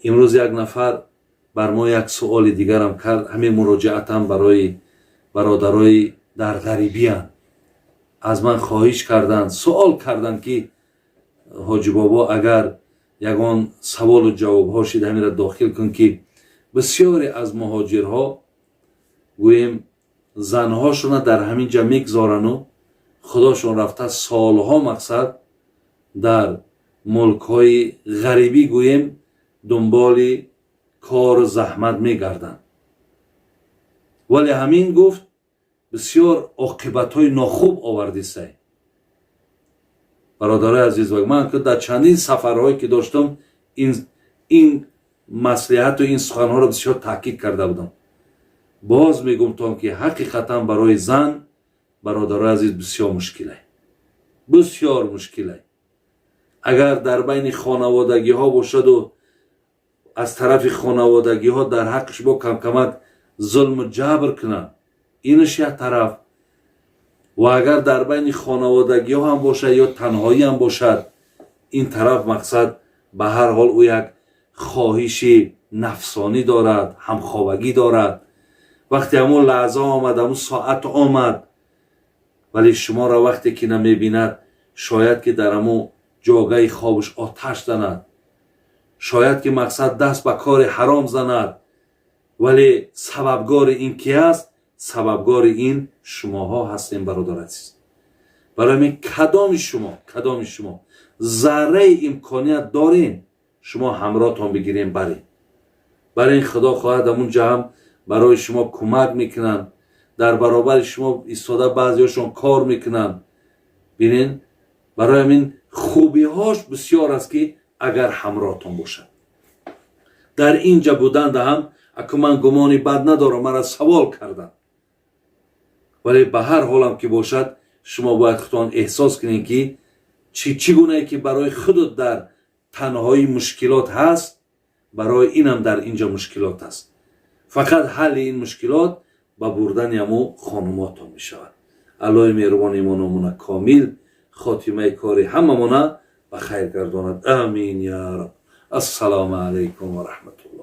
Имрӯз як нафар бар мо як суоли дигарам кард. Ҳамин муроҷиатам барои бародарои дар ғарибиянд. Аз ман хоҳиш карданд, суол карданд, ки ҳоҷибобо, агар ягон саволу ҷавобҳо шид, ҳаминро дохил кун, ки бисёре аз муҳоҷирҳо, гӯем, занҳошона дар ҳамин ҷа мегзорану худошон рафта солҳо, мақсад, дар мулкҳои ғарибӣ, гӯем, дунболи кору заҳмат мегарданд. Вале ҳамин, гуфт, бисёр оқибатҳои нохуб овардисай. Бародарои азиз, ман дар чандин сафарҳое ки доштам, ин маслиҳату ин суханҳоро бисёр таъкид карда будам. Боз мегумтон, ки ҳақиқатан барои зан, бародарои азиз, бисёр мушкилай, бисёр мушкилай. Агар дар байни хонаводагиҳо бошаду аз тарафи хонаводагиҳо дар ҳаққи шумо камкамак зулму ҷабр кунанд, инаш як тараф, ва агар дар байни хонаводагиҳо ҳам бошад ё танҳоӣ ҳам бошад, ин тараф, мақсад, ба ҳар ҳол ӯ як хоҳиши нафсонӣ дорад, ҳамхобагӣ дорад. Вақте ҳамон лаҳза омад, ҳамон соат омад, вале шуморо вақте ки намебинад, шояд ки дар ҳамон ҷогаи хобаш оташ занад, шояд ки, мақсад, даст ба кори ҳаром занад. Вале сабабгори ин ки аст? Сабабгори ин шумоҳо ҳастем, бародар азиз. Барои ҳамин кадоми шумо зарраи имконият дорем, шумо ҳамроҳтон бигирем, барем. Барои ин, худо хоҳад, ҳамун ҷа ҳам барои шумо кӯмак мекунанд, дар баробари шумо истода баъзеҳошон кор мекунанд. Бинен, барои ҳамин хубиҳош бисёр аст, ки агар ҳамроҳтон бошад. Дар ин ҷа буданда ҳам аку ман гумони бад надорам, мара савол кардам, вале ба ҳар ҳолам ки бошад, шумо бояд худтон эҳсос кунед, ки чӣ гунае ки барои худут дар танҳоӣ мушкилот ҳаст, барои инам дар инҷа мушкилот аст. Фақат ҳалли ин мушкилот ба бурдани ҳамун хонумотон мешавад. Аллоҳи меҳрубон имономона комил, хотимаи кори ҳамамона ба хайр гардонад. Амин я раб. Ассалому алайкум ва раҳматуллоҳ.